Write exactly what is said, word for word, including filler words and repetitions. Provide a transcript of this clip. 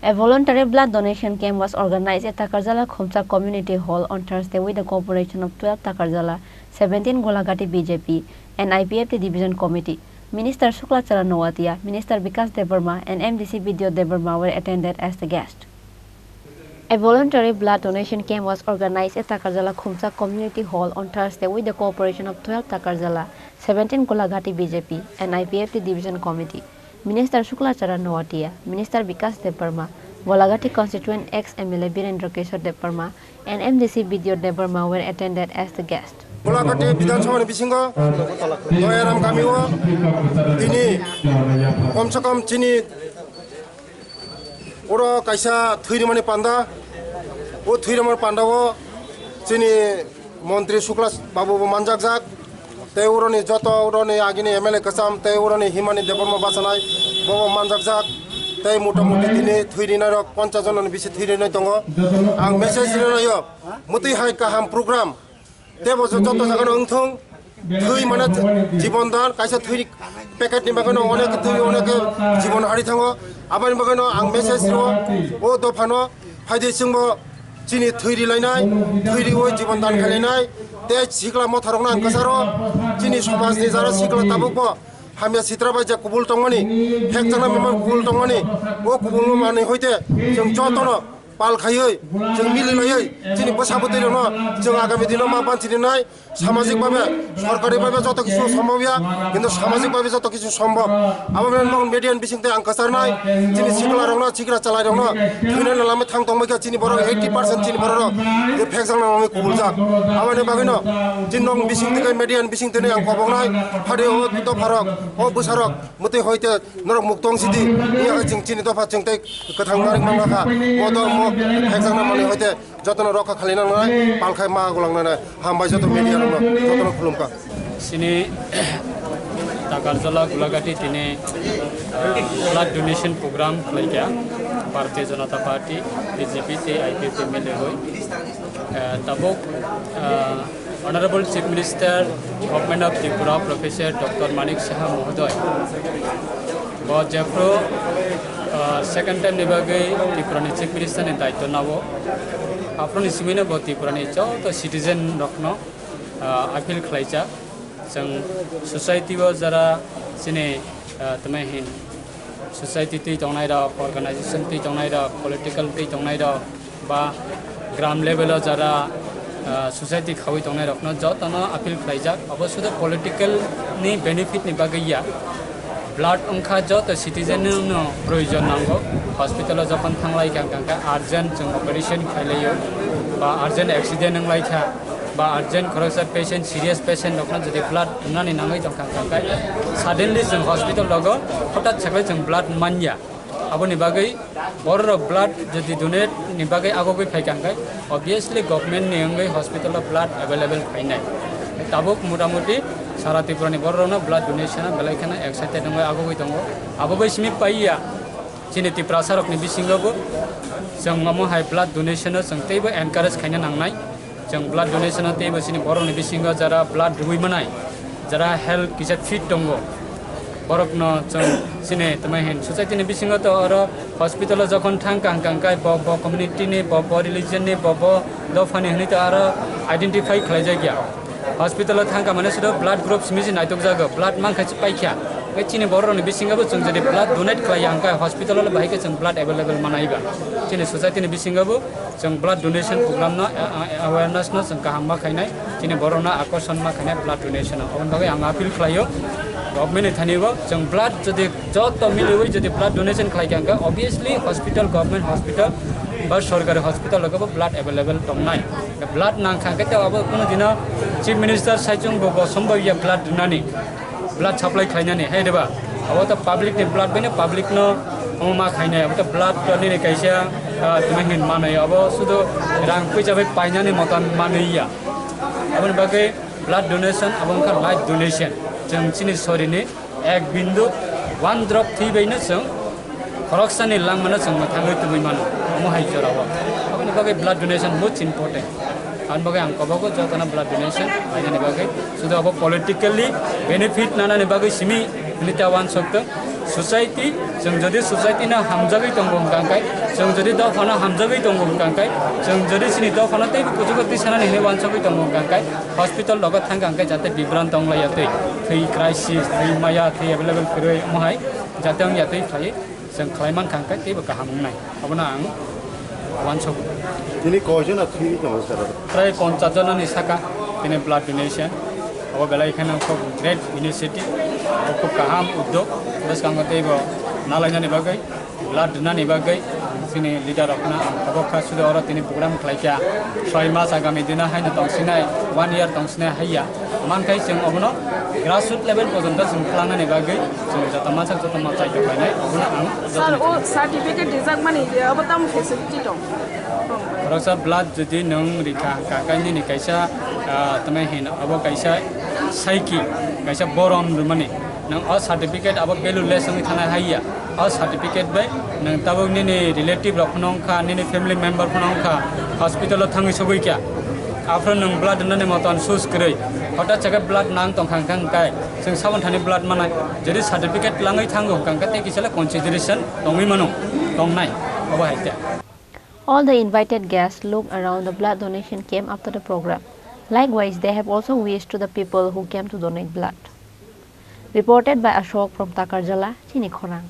A voluntary blood donation camp was organized at Takarjala Khumchak Community Hall on Thursday with the cooperation of twelve Takarjala, seventeen Golagati B J P and I P F T Division Committee. Minister Shukla Charan Noatia, Minister Bikash Debbarma and M D C Bidya Debbarma were attended as the guest. A voluntary blood donation camp was organized at Takarjala Khumchak Community Hall on Thursday with the cooperation of twelve Takarjala, seventeen Golagati B J P and I P F T Division Committee. Minister Shukla Charan Noatia, Minister Bikash Debbarma, Golagati constituent ex M L A Birendra Kishore Debbarma and M D C Bidya Debbarma were attended as the guest. Golagati Bidhan Sabha ni bisingo Doyaram kami o tini kom se kom chini oro kaisa thwi rimani panda, o thwi rimani panda o chini Montri Shukla Babu bo manjakjak, tei uroni joto uroni agini M L A kwcham tei uroni himani Debbarma bachanai bobo manjakjak, tei mota moti tini thwi rinai rok ponchas jononi bisi thwi rinai tongo. Ang message rinaio, mwtwi hai kaham program tebo joto jagano wngthung, thwi mane jibon dan, kaisa thwi packet ni bagwino onek thwi onek jibon hari thango, aboni bagwino ang message rio, o dophano phaidi chwngbo chini thwi rilainai, thwi riwi jibon dan khailainai, tei sikla motharokno ang kwcharo, chini somajni jara sikla tabukbo hamya sitra bai je kubul tongmani, phekjaknai mema kubul tongmani, o kubulno manwi hoite chwng jotono pal khaiwi, chwng mililaiwi, chini bwsa bwtwirokno chwng agami dino ma banchirinai, samajik bhabe, sorkari bhabe joto kisu sombhob ya, kintu samajik bhabe joto kisu sombhob. Abo bini media ni bisingtwi ang kwcharnai, chini sikla rokno, sikla chalai rokno, thwinani lama thang tongbai kha chini borok eighty percent chini borok rok, je phekjakna mami kubuljak. Aboni bagwino chini nok bisingtwi khe media ni bisingtwi ang koboknai, phadi o dopharok, o bwsarok, mwtwi hoite norok muktong sidi, iya chwng chini dopha chwng tei kwthang narwk manna kha, o dormo phekjakna mani hoite. Jotono rokha khali nangnai, palkhai ma gulang nangnai, hambai joto media rokno, jotono khulumkha. Sini Takarjala Gulagati tini, ah, blood donation program khlaikha, Bharatiya Janata Party, B J P tei I P F T M L A hoi. Ah, tabuk, ah, Honorable Chief Minister, Government of Tripura, Professor Doctor Manik Saha Mohodoy, bo jephru, ah, second time ni bagwi Tripura ni Chief Minister ni daityo nao. Aphuru ni simi no bo Tripura ni joto citizen rokno, ah, appeal khlaijak. Chwng society o jara chini, ah, tamo hin society twi tongnai rok, organization twi tongnai rok, political twi tongnai rok, ba gram level o jara, ah, society khaui tongnai rokno jotono appeal khlaijak. Abo sudo political ni benefit ni bagwi ya. Blood wngkha joto citizen no proyojon nango. Hospital o jokhon thanglai kha, hwnkha khe urgent chwng operation khailaio, ba urgent accident wnglaikha, ba urgent khoroksa patient, serious patient rokno jodi blood wngnani nangwi tongkha, hwnkha khe suddenly chwng hospital rogo hothat saklai chwng blood manya. Aboni bagwi bororok blood jodi donate ni bagwi agogwi phaikha hwnkhe, obviously government ni wngwi hospital o blood available phainai. Tabuk motamuti sara Tripura ni bororokno blood donation o belai kheno excited wngwi agogwi tongo. Abo bai simi paiya chini Tiprasa rokni bisingo bo chwng omo hai blood donation o chwng teibo encourage khaina nangnai. Chwng blood donation o teibo chini borokni bisingo jara blood rwui manai, jara health kisa fit tongo, borokno chwng chini tamo hin society ni bisingo to oro hospital o jokhon thang kha hwnkha hwnkhe bo, bo community ni, bo, bo religion ni, bo, bo dopha ni hwnwi to aro identify khlai jak ya. Hospital o thang kha mane sudo blood group simi se naitok jago, blood man kha se pai kha. Chini borok rokni bisingo bo chwng jodi blood donate khlai ya hwnkhe hospital o bahai khe chwng blood available manai ba. Chini society ni bisingo bo chwng blood donation program no, a-, a-, awareness no chwng kaham ma khainai, chini borok no akorson ma khainai blood donation no. Aboni bagwi ang appeal khlaio government ni thani bo, chwng blood jodi joto miliwi jodi blood donation khlai kha hwnkhe, obviously hospital, government hospital ba sorkari hospital rogo bo blood available tongnai. Blood nang kha hwnkhe to abo kunu dino chief minister saichung bo, bo sombai ya blood donani. Blood supply khlainani, hai reba? Abo to public ni blood bai no public no omo ma khainai, abo to blood to nini kaisa, ah, tuma hin manwi, abo sudo rang puisa bai painani motan manwi ya. Aboni bagwi blood donation abo wngkha life donation. Chwng chini sori ni ek bindu, one drop thwi bai no chwng khoroksani langmano chwng mwthangwi tubui mano, omo hai jorao. Aboni bagwi blood donation most important. Aboni bagwi ang kobogo jotono blood donation khlainani bagwi. Sudu abo politically benefit nanani bagwi simi hwnwi ta uansuk tong. Society, chwng jodi society no hamjagwi tongo hwnkha khe, chwng jodi dophano hamjagwi tongo hwnkha khe, chwng jodi chini dophano teibo kuchugo tisanani hinwi wansugwi tongo hwnkha khe, hospital rogo thangkha hwnkhe jate bibran tonglaiya twi, thwi crisis, thwi maya, thwi available kwrwi, omo hai jate wngya twi khlaiwi chwng khlai mankha hwnkhe teibo kaham wngnai. Abono ang uansuk. Tini koijon thwi tongo sir? Prai ponchas jonani saka tini blood donation. Abo belai kheno khub great initiative, abo khub kaham uddog. Bwskango teibo nalainani bagwi, blood rinani bagwi chini leader rokno ang tabok kha, sudu oro tini program khlaikha. Soi mas agami dino haino tongsinai, one year tongsinai haiya. Mankhai chwng obono grassroots level porjonto chwng khlangani bagwi chwng joto mansak joto ma chai tonglainai, obono ang joto sir, o certificate rijak mani je abo tamo facility tong? Khoroksa blood jodi nwng rikha hwnkha khe nini kaisa, ah, tamo hino abo kaisa saiki, kaisa borom rwmani. Nwng o certificate abo valueless wngwi thanai haiya. O certificate bai nwng tabuk nini relative rok phano wngkha, nini family member phano wngkha, hospital o thangwi sogwi kha. Aphuru nwng blood rinani moton sus kwrwi. Hota chakhe blood nang tongkha hwnkha hwnkhe chwng sabon thani blood manai. Jodi certificate langwi thango hwnkha hwnkhe tei kisale consideration tongwi mano, tongnai. Obo hai khe. All the invited guests looked around the blood donation camp after the program. Likewise, they have also wished to the people who came to donate blood. Reported by Ashok from Takarjala, Chini Khorang.